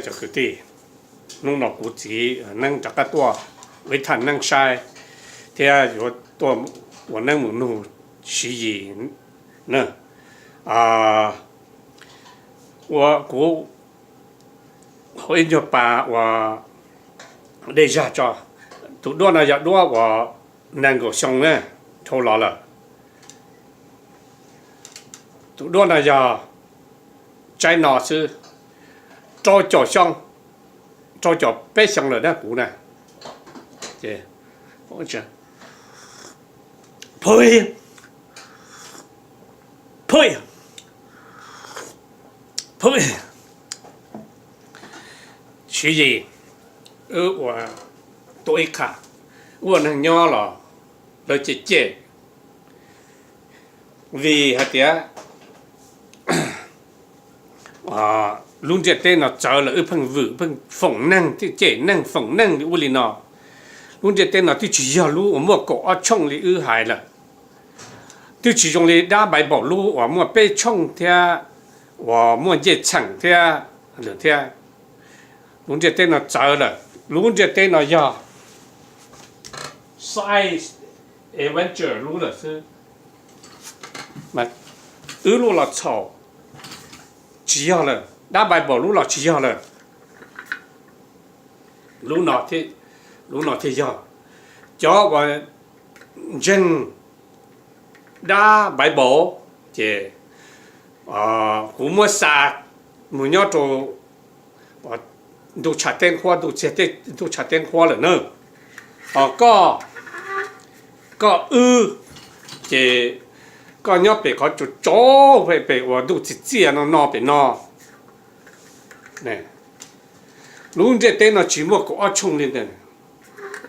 Cov kwv tij, hnub no kuv txiv neeb rov qab tuaj ua ib thaj neeb saib thiab yuav tuaj ua neeb mus nug Siv Yis na. Ua kuv hau ib nyuag pas uas dej zag tso. Tus duab no yog duab uas nees nkaum xyoo na, dhau los lawm. Tus duab no yog tsaib no xwb, rau caum xyoo, rau caum peb xyoo lawm na kuv na. Ces, phooj ywg, phooj ywg, phooj ywg, Siv Yis, wb ua tuaj ib qho, wb ua neeg nyob los lawv cem cem, vim hais tias lub ntiaj teb no txawv lawm, wb pheej vwm pheej foom neeg thiab cem neeg foom neeg li ub li no. Lub ntiaj teb no twb tsis yog lub uas muaj kaum ob tshooj li wb hais lawm, twb tsis zoo li dab Bible lub uas muaj peb tshooj thiab uas muaj ncej txheem thiab lawm thiab. Lub ntiaj teb no txawv lawm, lub ntiaj teb no yog science adventure lub lawm xwb. Wb lub los txhaum, tsis yog lawm, dab Bible lub los tsis yog lawm. Lub no thiaj yog. Cov uas ntseeg dab Bible ces kuv muab xa mus nyob rau ntuj tshav teb nqhuab, ntuj txiag teb, ntuj tshav teb nqhuab lawm na. Ho koj, koj wb ces koj nyob pem qhov tsaus tsaus pem uas ntuj txiag txiag no no pem no. Lub ntiaj teb no tsis muaj kaum ob tshooj li ntawd,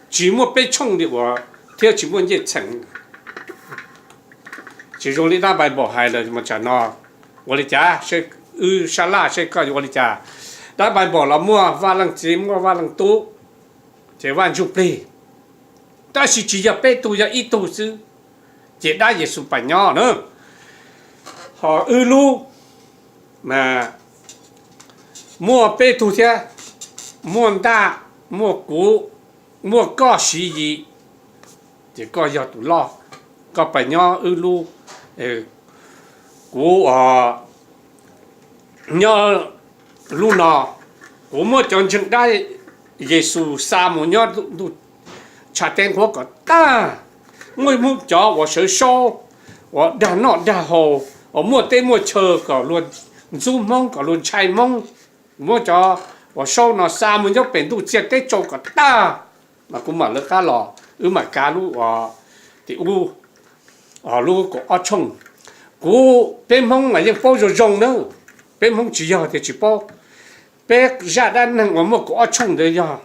tsis muaj peb tshooj li uas thiab tsis muaj ncej txheem. Tsis zoo li dab Bible hais lawm mas tsam no ua li cas, wb sab laj seb koj yuav ua li cas. Dab Bible los muaj Vaj Leej Txiv muaj Vaj Leej Tub, ces Vaj Ntsuj Plig, tab sis tsis yog peb tug, yog ib tug xwb, ces dab Yexus pam nyob na. Ho wb lub mas muaj peb tug thiab, muaj Ntaj, muaj kuv, muaj koj Siv Yis, ces koj yog tus loj, koj pam nyob wb lub. Kuv nyob lub no, kuv muab cov ntseeg dab Yexus xa mus nyob ntuj tshav teb nqhuab kom tag. Muaj Hmoob cov uas sawv saub, uas dag noj dag haus, uas muaj teb muaj chaw kom luag ntxub Hmoob, kom luag ntshai Hmoob, muab cov uas saub no xa mus nyob pem ntuj txiag teb tsaus kom tag, mas kuv mam lawv qab los, wb mam kav lub tim ub, lub kaum ob tshooj. Kuv, peb Hmoob mas yeej paub zoo zoo na, peb Hmoob tsis yog tias tsis paub. Peb zaj dab neeg uas muaj kaum ob tshooj ntawd yog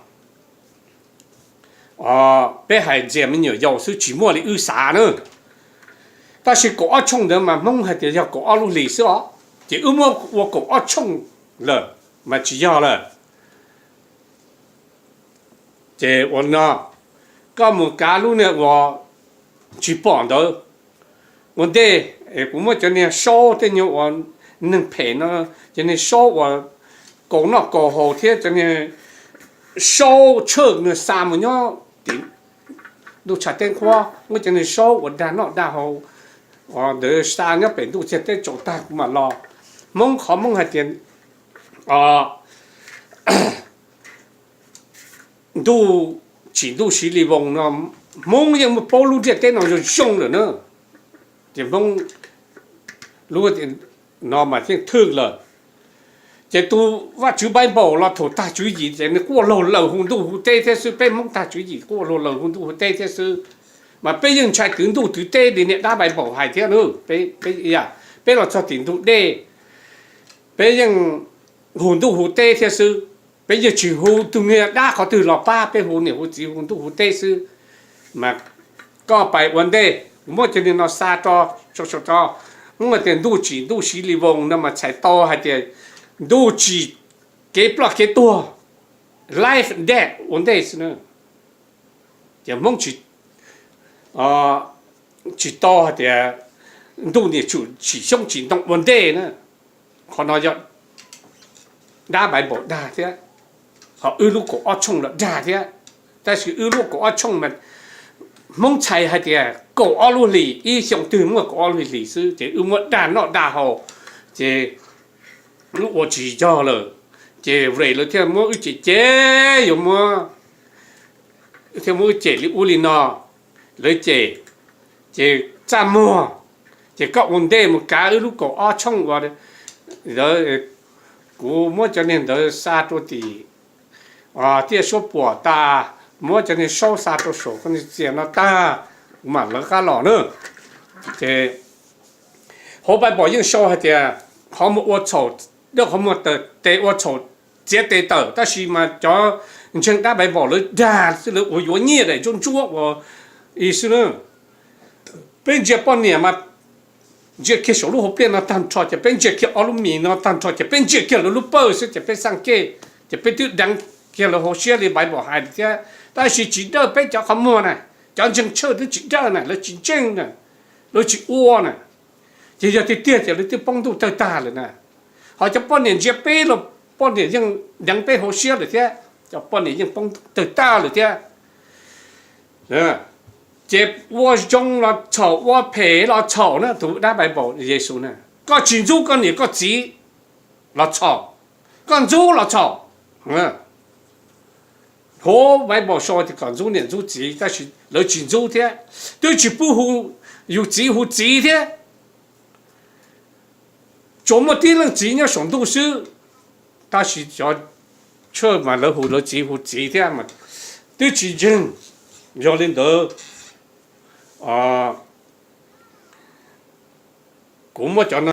peb hais ntxias me nyuam yaus xwb, tsis muaj li wb xav na. Tab sis kaum ob tshooj ntawd mas Hmoob hais tias yog kaum ob lub hlis xwb os, ces wb muab ua kaum ob tshooj lawm mas tsis yog lawm. Ces ua no, koj mus kav lub niag uas tsis pom ntawd. Ua ntej kuv muab cov niag saub tej nyuag uas neeg phem no, cov niag saub uas kaus noj kaus haus thiab cov niag saub tshaj no xa mus nyob tim ntuj tshav teb nqhuab, muab cov niag saub uas dag noj dag haus ntawd xa nyob pem ntuj txiag teb tsaus tag kuv mam los. Hmoob qhov Hmoob hais tias ntuj tsim ntuj siv li voos no, Hmoob yeej muaj paub lub ntiaj teb no zoo zoo lawm na. Ces Hmoob lub no mas yeej thwj lawm. Ces tus Vajtswv Bible los thaum tag tswv yim ces nws quaj laug lawm hu ntuj hu teb thiab xwb, peb Hmoob tag tswv yim quaj laug lawm hu ntuj hu teb thiab xwb. Mas peb yeej ntshai twv ntuj twv teb li niag dab Bible hais thiab na. Peb los txog tim ntug dej, peb yeej hu ntuj hu teb thiab xwb. Peb yeej tsis hu tus niag dab qhov twg los pab, peb hu niam hu txiv hu ntuj hu teb xwb. Mas koj pais ua ntej, kuv muab cov niag no xa rau, muab tias ntuj tsim ntuj siv li voos no mas txhais tau hais tias ntuj tsim kev ploj kev tuag, life death ua ntej xwb na. Ces Hmoob tsis tau hais tias ntuj niam tsum tsim xyoob tsim ntoo ua ntej na. Qhov no yog dab Bible dag thiab, ho wb lub kaum ob tshooj los dag thiab. Tab sis wb lub kaum ob tshooj mas Hmoob txhais hais tias kaum ob lub hlis, ib xyoo twg muaj kaum ob lub hlis xwb, ces wb muab dag noj dag haus, ces wb ua tsis yog lawm, ces Vrej lawv thiaj muab wb cem cem, yuav muab, thiaj muab wb cem li ub li no, lawv cem, ces txaj muag, ces koj ua ntej mus kav wb lub kaum ob tshooj uas, kuv muab cov niag ntawd xa rau tim tiaj suab puam tas, muab cov niag saub xa rau saum koj niag txiag no tag, kuv mam lawv qab los na. Ces hauv Bible yeej sau hais tias qhov muag ua txhaum, qhov muag tes ua txhaum txiav tes tawm, tab sis mas cov ntseeg dab Bible lawv dag xwb, lawv ua yuav nyiaj daim ntsuab ntsuab ua i xwb na. Peb ntsia poj niam mas ntsia kiag saum lub hauv pliaj no tag nrho, ces peb ntsia kiag ob lub mis no tag nrho, ces peb ntsia kiag lawv lub pawj xwb, ces peb xaj kej, ces peb twb deev kiag lawv hauv siab li Bible hais thiab. Tab sis tsis dawj peb cov qhov muag na, cov ntseeg tshawj twb tsis dawj na, lawv tsis ntseeg na, lawv tsis ua na. Ces yog tiag tiag ces lawv twb poob ntuj tawg tag lawm na. Ho cov poj niam ntsia peb los poj niam yeej deev peb hauv siab lawm thiab, cov poj niam yeej poob ntuj tawg tag lawm thiab. Ces ua zoo los txhaum, ua phem los txhaum na, tus dab Bible Yexus na. Koj tsis ntxub koj niam koj txiv los txhaum, koj ntxub los txhaum. Hauv Bible sau tias kom ntxub niam ntxub txiv, tab sis lawv tsis ntxub thiab, twb tsis pub hu yus txiv hu txiv thiab. Tsuas muaj tib leej txiv nyob saum ntuj xwb, tab sis cov tshawj mas lawv hu lawv txiv hu txiv thiab mas twb tsis ntseeg. Yog li ntawd, kuv muab cov no